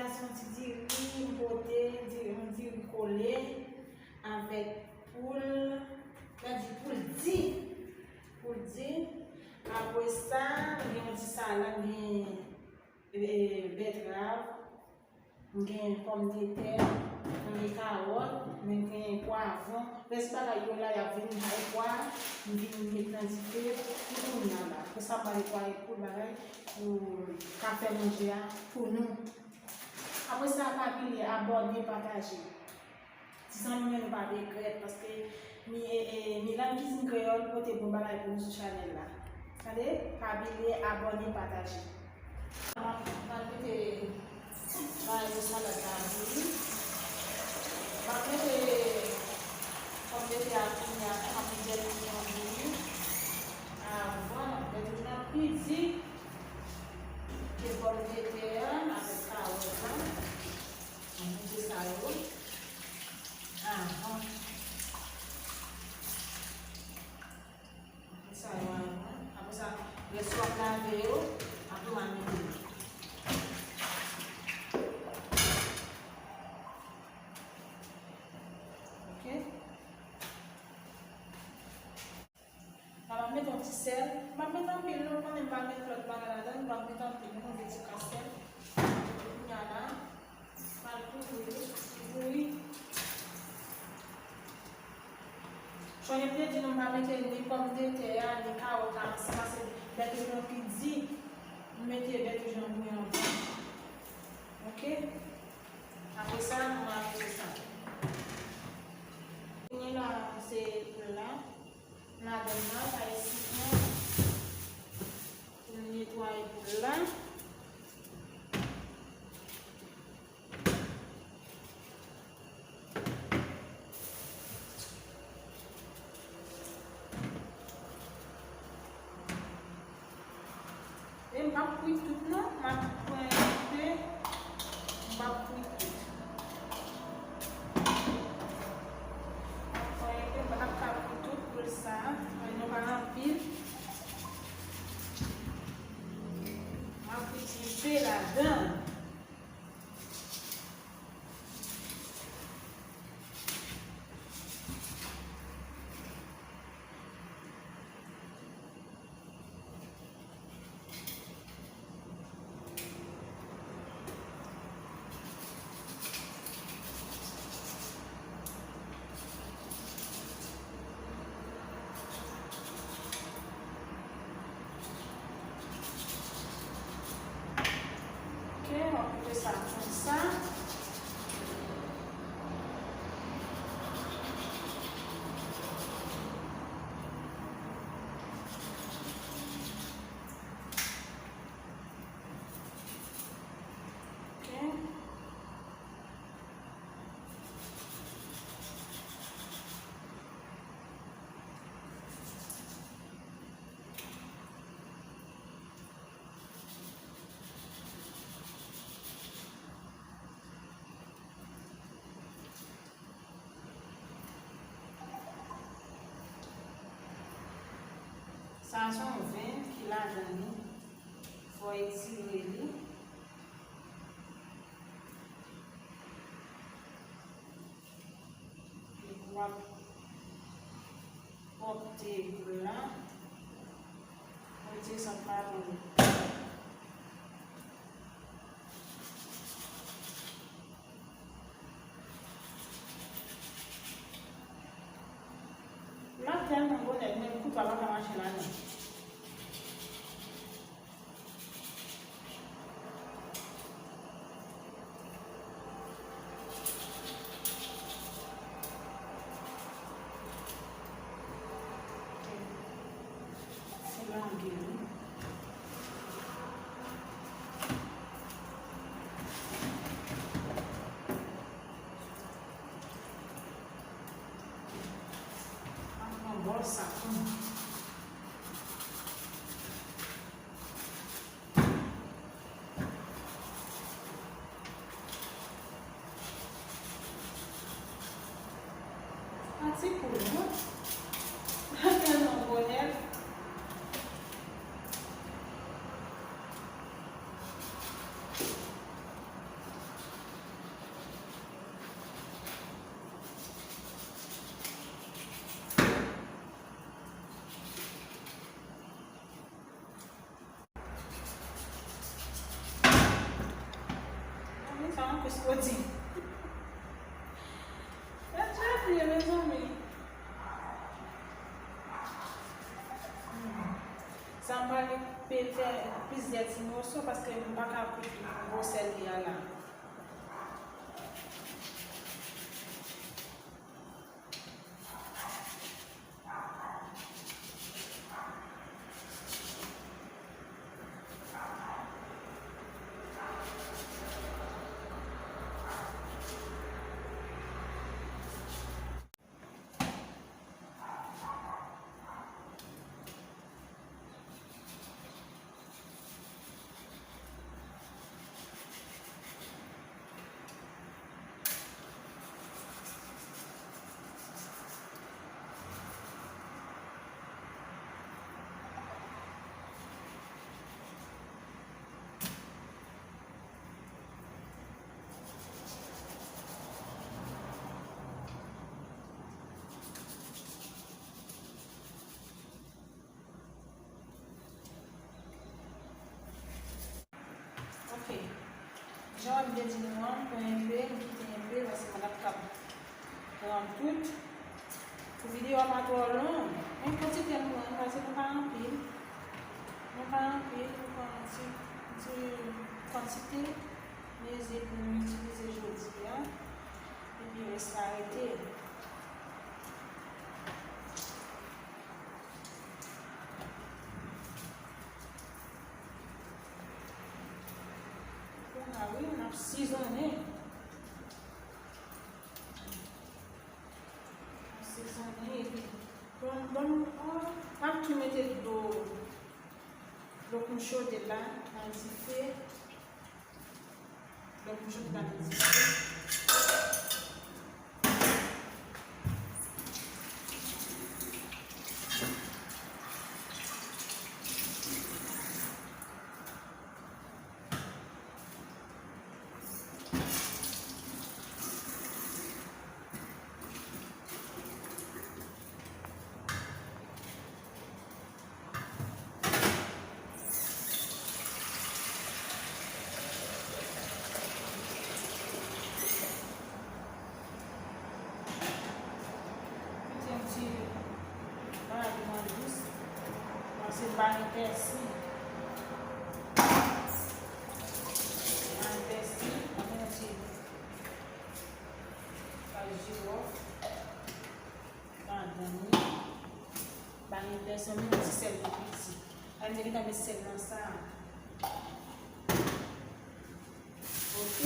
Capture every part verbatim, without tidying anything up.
Yon ti diri, m pote di-, yon diri kole avèk poul, lè di poul di, poul di. Apre sa, m gen yon ti salad, m gen, e, bètrav, m gen pòmdetè, m gen kawòt, m gen pwavwon. Rès bagay yo la, y ap vin bay pwa, m vin met nan dife pou kounye a la. Apre sa, m pral netwaye poul bagay pou ka fè manje a pou nou. Apre sa, pa bliye abòne, pataje. Ti zanmi mwen, nou pa regrèt, paske Mi, e, e, Milan Kizin Kreyòl pote bon bagay pou nou sou chanèl la. Tande, pa bliye abòne, pataje. M ap, m ap mete bagay pou salad la bouyi. M ap mete pòmdetè a kounye a, m ap mete bouyon bouyi. Avan, m ap mete nan piti. Ke pòmdetè a avèk kawòt la. Mete sa yo avan. Mete sa yo avan. Apre sa, rès yo ap lave yo, apre w a mete yo. Ok? La, m ap mete yon ti sèl. M ap mete anpil non, konnen m pa met lòt bagay ladan, m pa met anpil non, yon ti kras sèl. Kounye a la, m al kouvri li, li bouyi. Sonje m te di nou m pa mete ni pòmdetè a, ni kawòt la ansanm, paske bètoujon pi di, m mete bètoujon bouyi anvan. Ok? Apre sa, nou va mete sa. Kounye la, se poul la. Ladann nan, pa esipman pou n netwaye poul la. E m p ap kwit tout non, m ap pran enpe, m p ap kwit tout. M ap pran enpe, m p ap ka kwit tout poul sa, men nou pa anpil. M ap kwit enpe ladan. Ok, m ap kite sa konsa. Ok. Sa a se yon venn ki ladan li. Fò w etire li. Epi w ap pòte poul la. Mwen te santi pa bon. Poul la tèlman bonè, menm kouto a pa ka mache ladan. Se lage wi. An pran bòl sa pou mwen. Pati pou nou. Tèlman bonè. Jodi. Gad Jeffrey, mezanmi. Hmm. Sa m pral pe-, fè plizyè ti moso paske m pa ka koupe gwosè li a la. Ok. Jan m te di nou an, m pran enpe, m kite enpe, paske m p ap kab pran tout. Pou videyo a pa twò long, men kantite m pran, paske nou pa anpil. Nou pa anpil, nou pran yon ti, ti kantite mezi pou nou itilize jodi a. Epi rès la rete. Kounye a, wi, n ap sizonnen. N ap sizonnen, epi, bon, bon, oh, m ap tou mete dlo, dlo pou m chode la, nan dife. Donk, m jwenn pa mezi. Mete yon ti bagay piman dous. Pase m pa gen pèsi. M pa gen pèsi. M pa gen yon ti kal jiwòf. Ladan li. Ba li pèsonn, menm ti sèl pou piti. Al te gentan met sèl nan sa. Ok.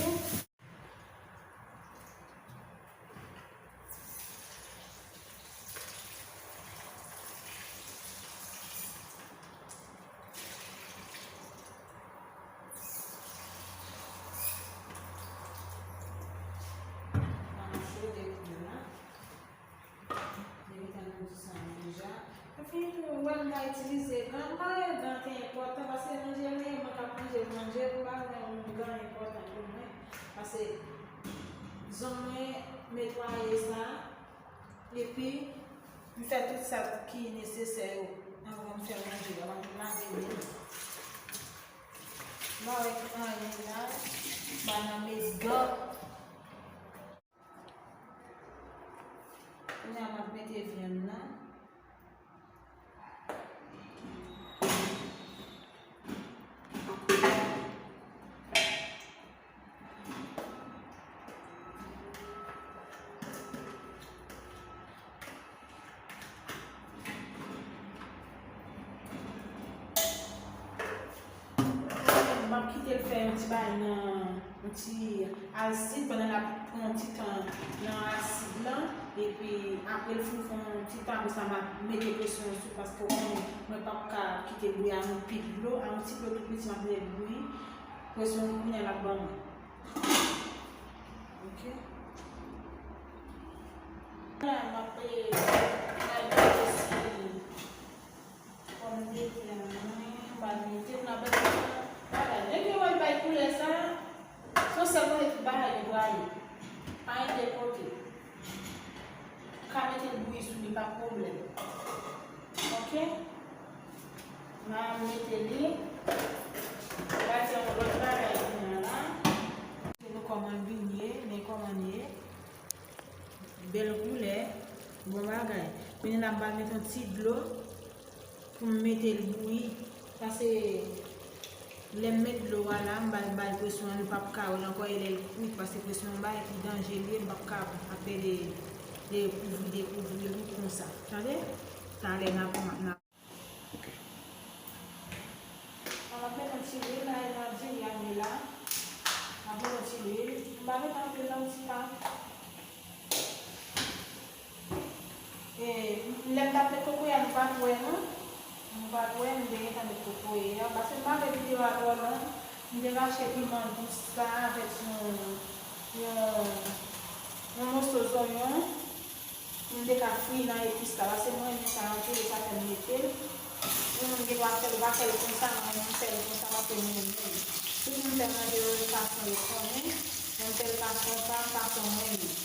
Nan chode tou la. Depi tan nou di sa deja. Epi tou, wè m pa itilize gan, m pa wè gan te enpòtan, paske manje m reyèlman k ap manje manje, m pa wè yon gan enpòtan pou mwen. Paske zòn mwen netwaye sa, epi m fè tout sa ki nesesè yo anvan m fè manje, anvan m lave men m. M pa wè anyen la, m pa nan met gan. Kounye a m ap mete vyann nan. M ap kite l fè yon ti bagay nan, yon ti asid, pandan l ap pran yon ti tan nan asid lan, epi apre l fin fè yon ti tan, apre sa m ap mete presyon sou, paske w konnen mwen p ap ka kite l bouyi a yon pil dlo, a yon ti dlo tou piti m ap mete l bouyi, presyon kounye a l ap ban mwen. Ok. La, m ap, eh, m ap gade si pòmdetè mwen, m pa mete, m ap gade. Nèg yo wè l bay koulè sa, se yon sèl kote tout bagay yo braye. Pa gen de kote. Ou ka mete l bouyi sou li, pa pwoblèm. Ok? M a mete li. M a fè yon lòt bagay kounye a la. Nou kòman l vin. Bèl koulè, bon bagay. Kounye a la m pral met yon ti dlo pou m mete l bouyi. Paske lè m met dlo a la, m pral ba l presyon an, li p ap ka wè l ankò, e lè l kwit, paske presyon an bagay ki danje li ye, m p ap ka ap fè de, dekouvri, dekouvri li konsa. Tande? Talè n ap, n ap Ok. Bon, m ap met yon ti lwil la, e nan diri a m ye la. M ap met yon ti lwil. M pa met anpil non, ti pa. E, lè m t ap met kokoye a, nou pa t wè, non. Nou pa t wè, m te gentan met kokoye a. Paske m pa vle videyo a twò long, m te rache piman dous sa avèk yon, yon, yon moso zonyon. M te ka fri nan epis la, paske mwen renmen sa anpil, e sa fè m mete l. Gen moun gen dwa fè l, ou pa fè l konsa, mwen menm m fè l konsa, paske mwen renmen l. Tout moun fè manje yo fason yo konnen, mwen m fè l fason pa m, fason mwen menm.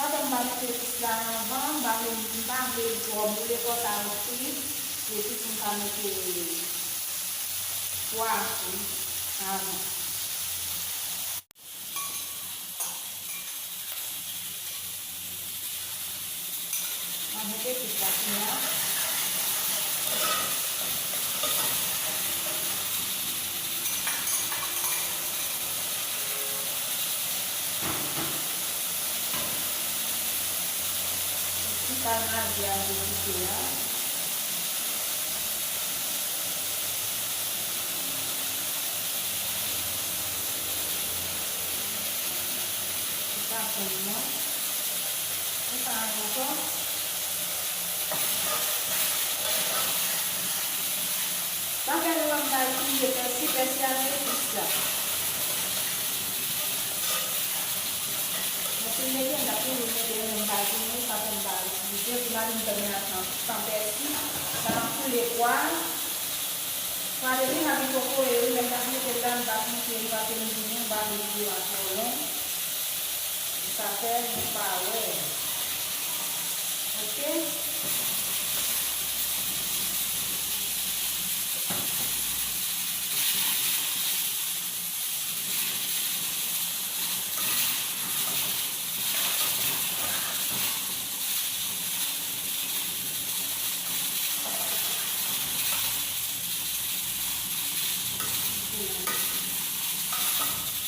Sa fè m pa mete epis la anvan, m pa vle, m pa vle l twò boule, fò sa yo fri, epi pou m ka mete pwa avan. Mwen mete epis la kounye a. Ti kal maji a m te kite a. Li pa fonn non. Li pa ankò. Sa fè nou wè m pa itilize pèsi, pèsi a nan epis la. Men si m te gen, m t ap toujou mete l, men m pa genyen, sa fè m pa itilize. Pou m al vin fè mennaj lan san pèsi, sa m ap koule pwa. Pwa depi m ap gen kokoye, wi, lè m t ap mete l la, m pa t montre, m pa te montre nou, m pa vle videyo a twò long. Sa fè nou pa wè. Ok?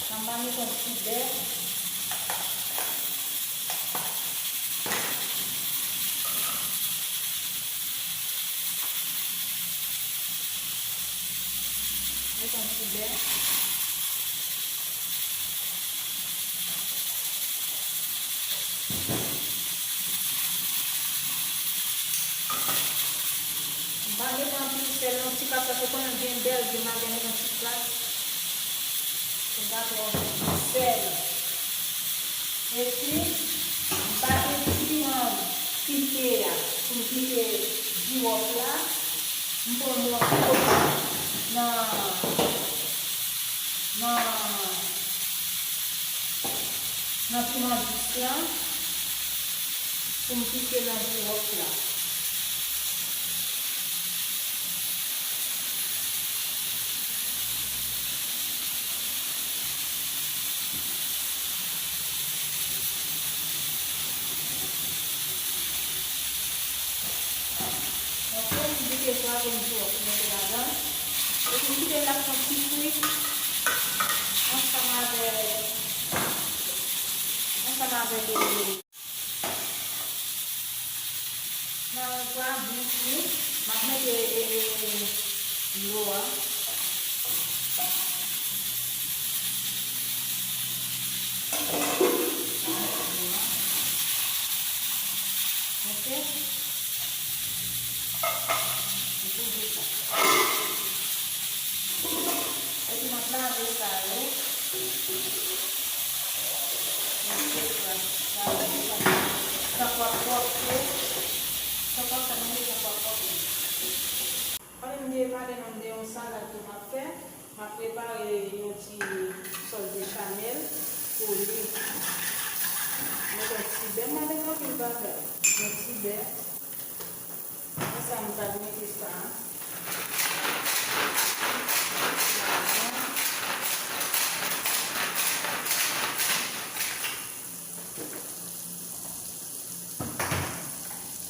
Sa m pa met yon ti bè. Met yon ti bè. M pa met anpil sèl, yon ti kras, paske konnen m gen bèl, gen maten, met yon ti kras. Pou m pa twò fè sèl. Epi, m pa gen ti piman pike a, pou m pike jiwòf la. M pran mòso nan, nan, nan piman dous lan pou m pike nan jiwòf la. Ok, m kite sa pou m tou mete ladan. Epi m kite l la pran ti kwi ansanm avèk, ansanm avèk, e, nan yon pwa bouch li, m ap mete, e, e, dlo a. Ok. M kouvri sa. Epi m ap lave sa yo. Lave sa. Lave sa. Tankou w ap pwòpte. Tankou w ap fè manje, tankou w ap pwòpte. Pandan m te pale nou de yon salad ke m ap fè, m ap prepare yon ti sòs bechamel. Kole. Mete yon ti bè, m pa mete anpil bagay. Yon ti bè. Konsa m pral mete sa.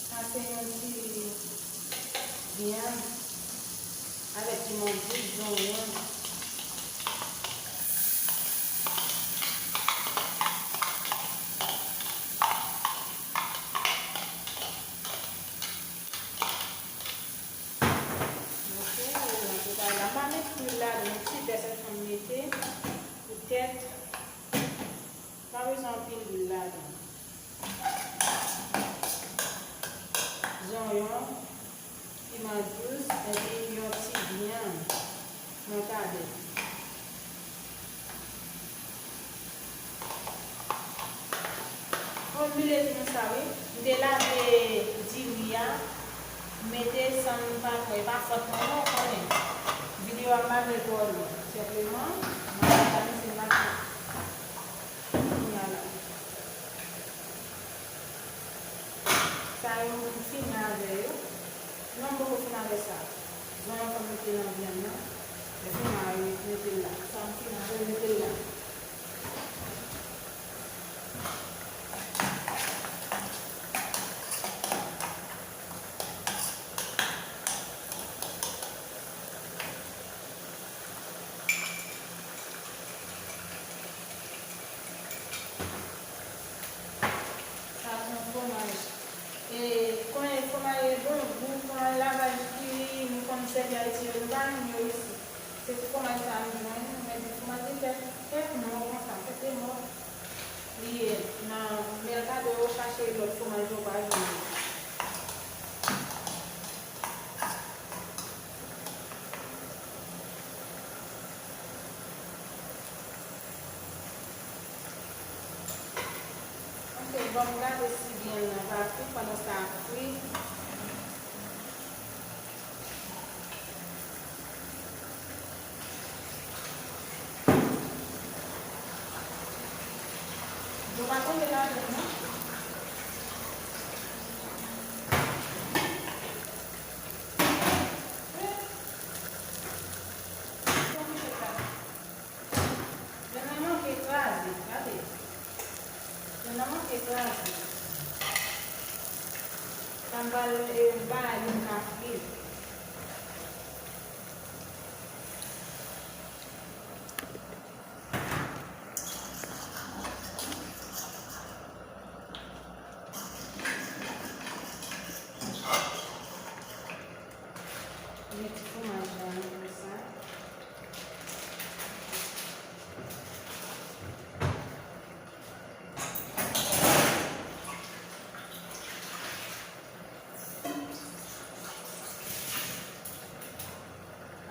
Sa se yon ti vyann avèk piman dous, zonyon. Ok, la, la, m pa met lwil ladan, yon ti bè sèlman m mete poutèt pa bezwen anpil lwil ladan. Zonyon, piman dous, epi yon ti vyann nan tabèt. Oh, m bliye di nou sa, wi. M te lave diri a, m mete san m pa kwè, e pa fòt mwen non, ou konnen. Videyo a m pa vle twò long. Senpleman, m ap gade si m pa fè. Kounye a la. Sa yo, m fin avè yo. Non, m poko fin avè sa. Zonyon fò m mete nan vyann nan. Lè fin avè yo, mete l la. Sa m fin avè yo, mete l la. Sa se yon fwomaj. E, konnen fwomaj e bon gou, kon lavaj ki nou konn sèvi Ayiti yo, nou pa jwenn yo isi. Se ti fwomaj sa a m jwenn, men di fwomaj li fèt, fèt mò konsa, fèt e mò. Li ye nan mèkado yo, chache lòt fwomaj yo pa jwenn yo. Ok, bon, m gade si vyann nan pa fri pandan sa ap fri. Dlo pa tonbe ladan l non. Vyann nan manke kraze, gade. Vyann nan manke kraze. Sa m pral, e, bay li ka fri. Met ti fwomaj la nan sa.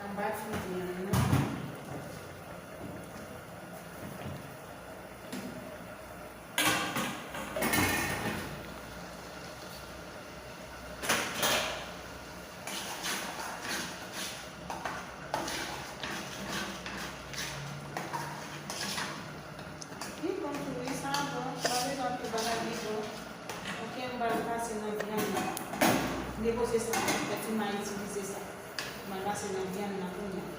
Anba fidye an nan. Li bon tou wi, sa bon. Pa bezwen anpil bagay, li bon. Ok, m pral pase nan vyann nan. Depoze sa, pèdi m a itilize sa. M pral pase nan vyann nan kounye a.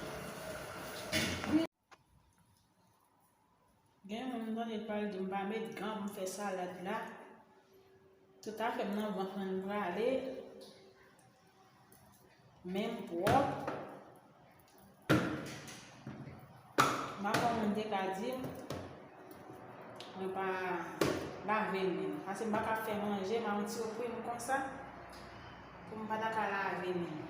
Gen moun m tande l pral di m pa met gan pou m fè salad la. Tout afè m nan vant mwen m prale. Men m pwòp. M pa kwè moun te ka di m mwen pa lave men m. Paske m pa ka fè manje, m a yon ti oprim konsa pou m pa ta ka lave men m.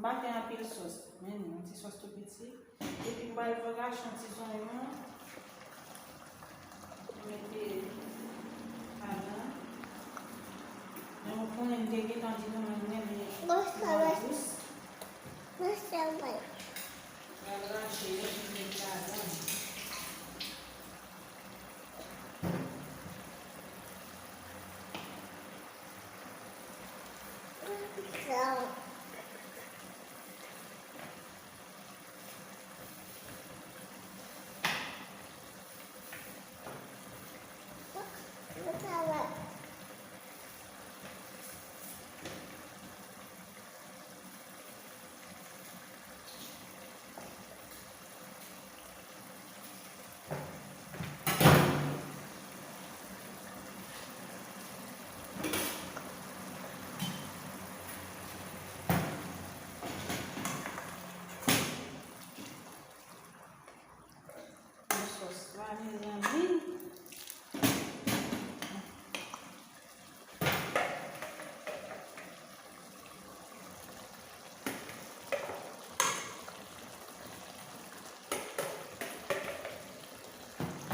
Pa fè anpil sòs. Men yon ti sòs tou piti. Epi m pral fè rache yon ti zonyon. Mete ladan. Men ou konnen m te gentan di nou mwen renmen dous. Pral rache yo, epi met ladan. Sòs la, mezanmi.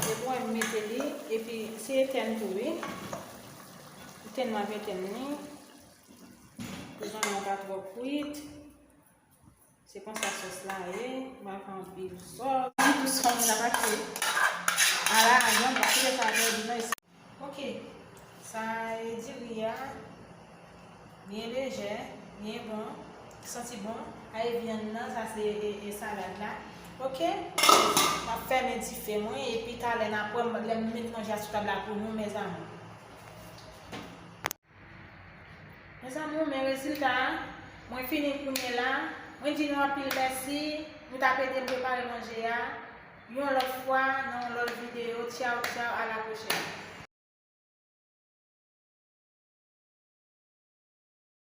Depi w wè m mete li, epi se etèn tou, wi. Etèn m ap etèn li. Pou zonyon an pa twò kwit. Se konsa sòs la ye, m pa fè anpil sòs. Tout sòs la pa fè a la viann, pa kite sa pèdi non. Ok, sa e diri a, byen lejè, byen bon, santi bon. A e vyann nan, sa se e, e salad la. Ok, m ap fèmen dife mwen, epi talè n ap wè m, lè m met manje a sou tab la pou nou, mes amours. Mes amours, men rezilta a. Mwen fini kounye la. Mwen di nou anpil mèsi. Nou t ap ede m prepare manje a. Yon lòt fwa, nan yon lòt videyo. Tchaw, tchaw, a la pwochèn.